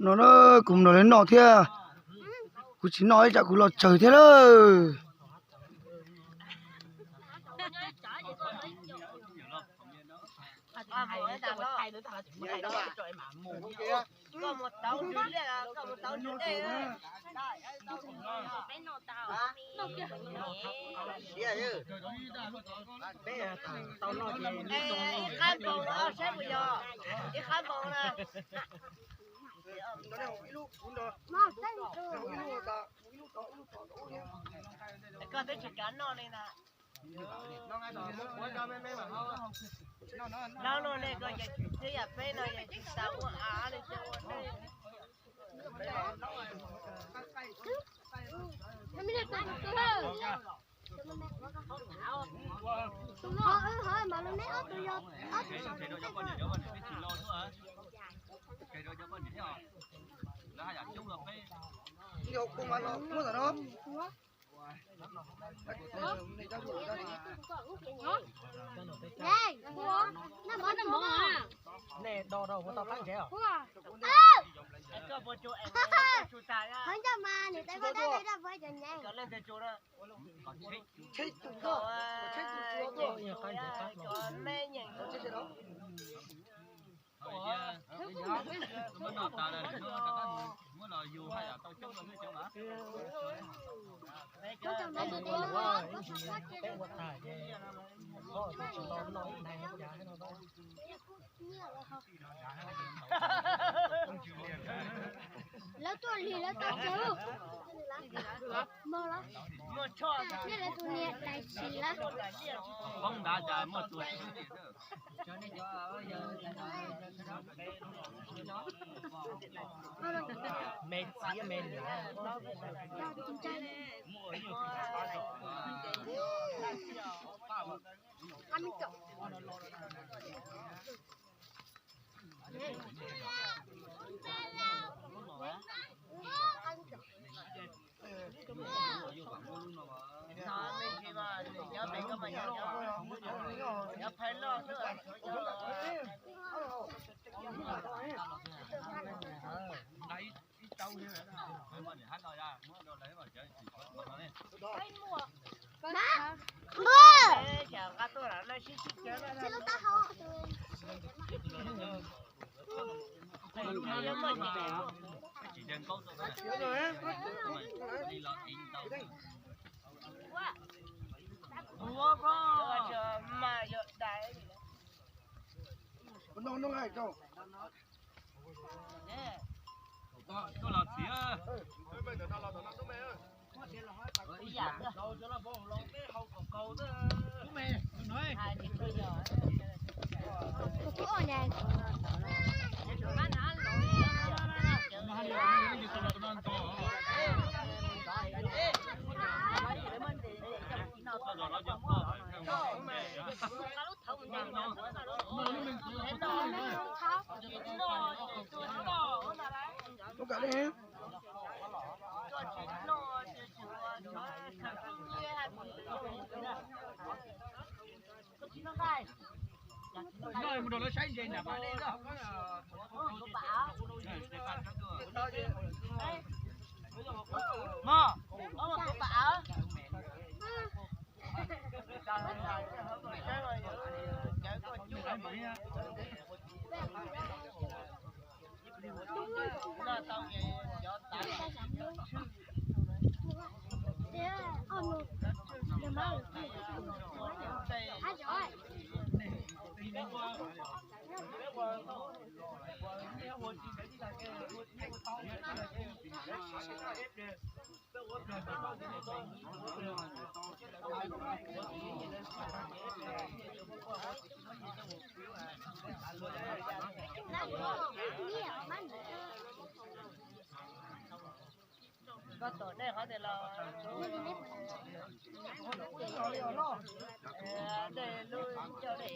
No na, kuv mus nrog lawv noj thiab. Kuv tsis noj ib tsam kuv los tsawg thiab lawm. Ib qab npoo saib puas yog, ib qab npoo na. Koj twb tsis kav noj li na. Noj luaj li koj ces tsis txhiab yam peb no ces tsis tas ua av li ces ua dej. Nej do rau ua tau qab ntsev os. Qhov ncauj mas nws tau pab dab dab pab cov nyeej. Tsheb tus koj, tsheb tus tus koj. Muab noj tas lawm, muab los yug haj yam tau coob rau nej cov mas. Peb ua tag ces koj tsis los noj ib nais no cas no. Lawv tuaj lig lawv tau tsawg. Mog los, nej lawv tus niam dais sim lawm. Poob nrad cas muaj tus. Me txiv me niam. Koj tom nej qhov tias los nej lub coj dej.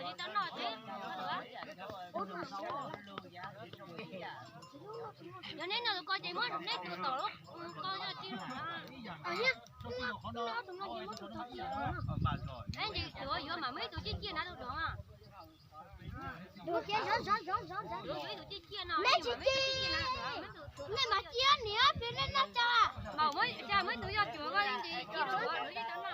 tus tsis tau noj thiab. Yog neb noj tus ko ces muab neb tus tom lub ko noj tsis. Tus no ces muab tus tom tsis. Neb ces yuav yuav mas muaj ib tug ciaj ciaj na tus dog. Yuav ib tug ciaj ciaj no, neb tsis ciaj, neb mas ciaj niam peb neb noj tso. Mas muab, muab ib tug yog cuav ko ces ciaj cuav lawv yeej tau na.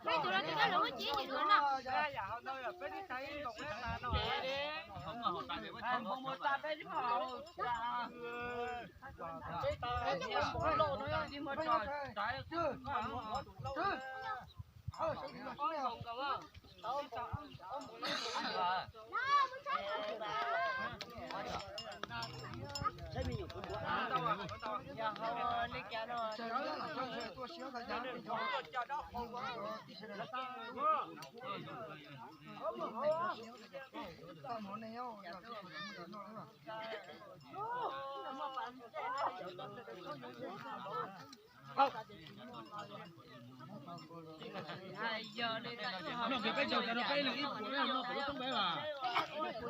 Peb tus los tus dab los muab ciaj ib yim dua no. Noj kiag peb caug tas no peb leeg ib puas peb no puas lub toob peb as. Kom tus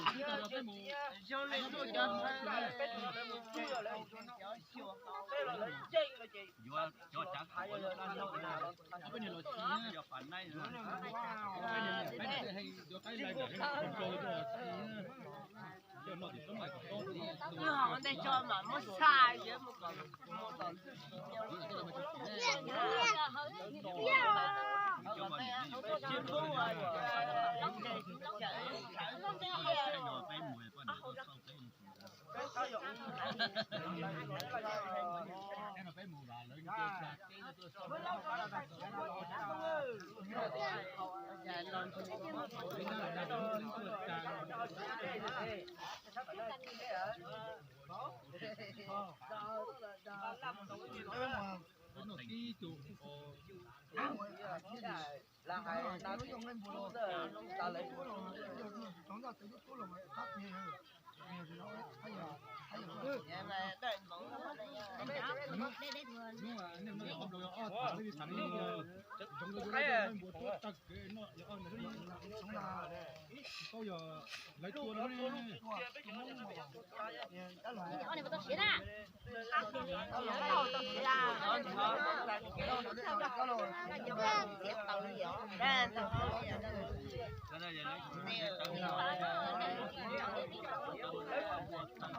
twg tas los peb mus. Yuav cov tsav peb niag los tsis, yog pas naib, peb niag peb niag hej yuav qaib lai ntawm hej los tsis. Coj noj tim toob mas kom tob. Wb ho ua ntej tso mas muab xa yawg mus kom mus tom ntxwg si nyob. Tsis pub ua Lawv tua no.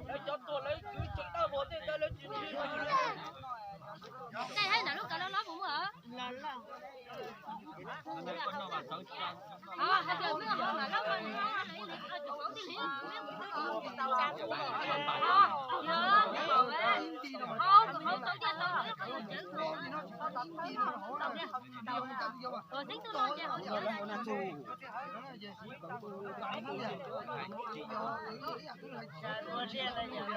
Lawv cov tuag lawv kwv tsev dawb vog tej ntawd lawv tsis ntshai. Nqaij hab ntawm lub kawm los los puas muaj? Hais tias peb ho mam loj ko, ho tau tiaj tau, tau tiaj tau, tau tiaj tau, tau tiaj tau, tau tiaj tau.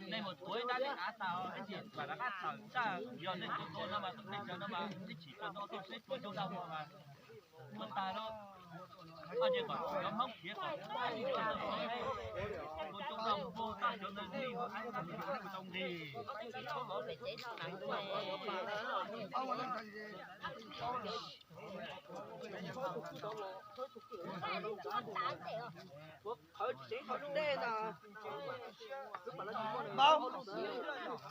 Nej mus tuav ib dab li av tag, ib chim pam rov qab tawm tag, yog nej tuav tau no mas, nej cov no mas ib chim pam no tuaj seb tuav coob dab muag mas tuav tag no. Koj ces kom cov Hmoob khiav kom tuav coob dab muag tag cov ntawd li, tau nqis. Npau,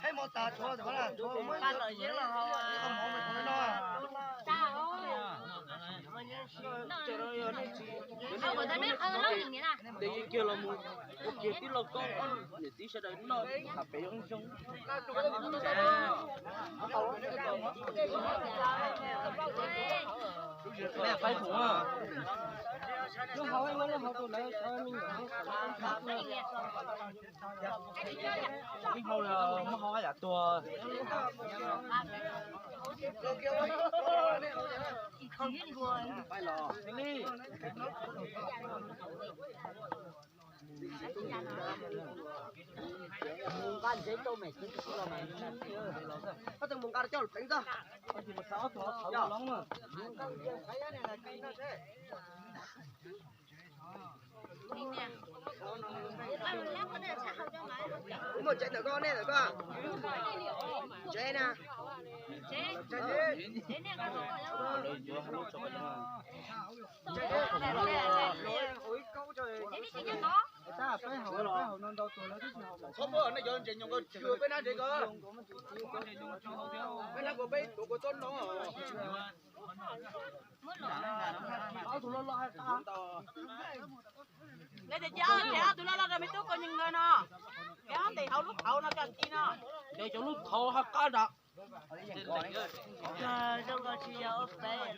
hej, hmo tas tshuav, tshuav muab ib qho mov no. Ces yeej kiag los mus ua kiag tib lo koj niam txiv sawv daws noj tham pem zoo zoo. Ib hau muab hau yam tuag. Mus nqa ntsev rau mem txiv los mas, koj tau mus nqa coj lus pleev txog. Muaj tsev ntawm koj, nej ntawm koj. Tsev na. Txhob muab nej cov ntses nyoo ko tsw peb nab ntsev ko. Peb nab ko peb tuav kua txob no. Lawv tias cia ob tus loj loj rau me tub koj nyeeg no no, ces ob ntes hauv lub thauv no cov ti no. Ces cov lub thauv haj qab nram. Zoo nkaus tsis yog ua pem.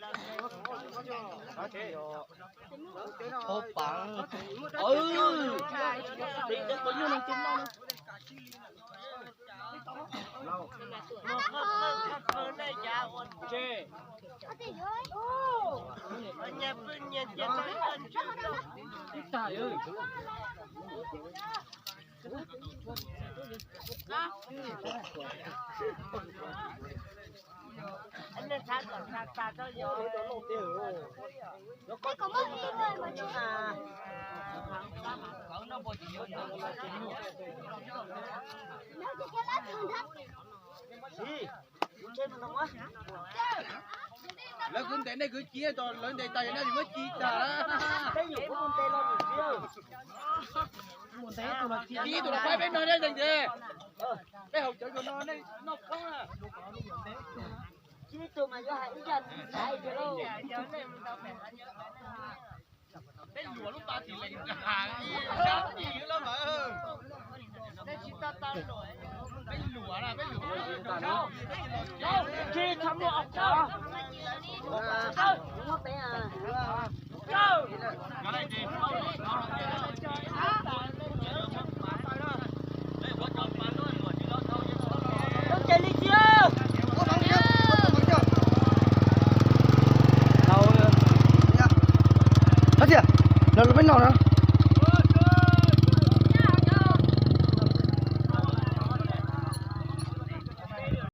Hauv pav. Peb cov quav nyuj no ces no. Lawv kwv ntes nej kwv cia tos lawv ntes tas yog nej muab ci tas. Ci ib tug los pab peb noj neb zeeg ces peb haus cawv zaum no nej noj koob na. Peb luam lub pas tim lees nram ib sab ib lawm mas. Peb luam na, peb luam. Tsis tham luam os. Ces li cia. Hab tias, lawv lub peb no na.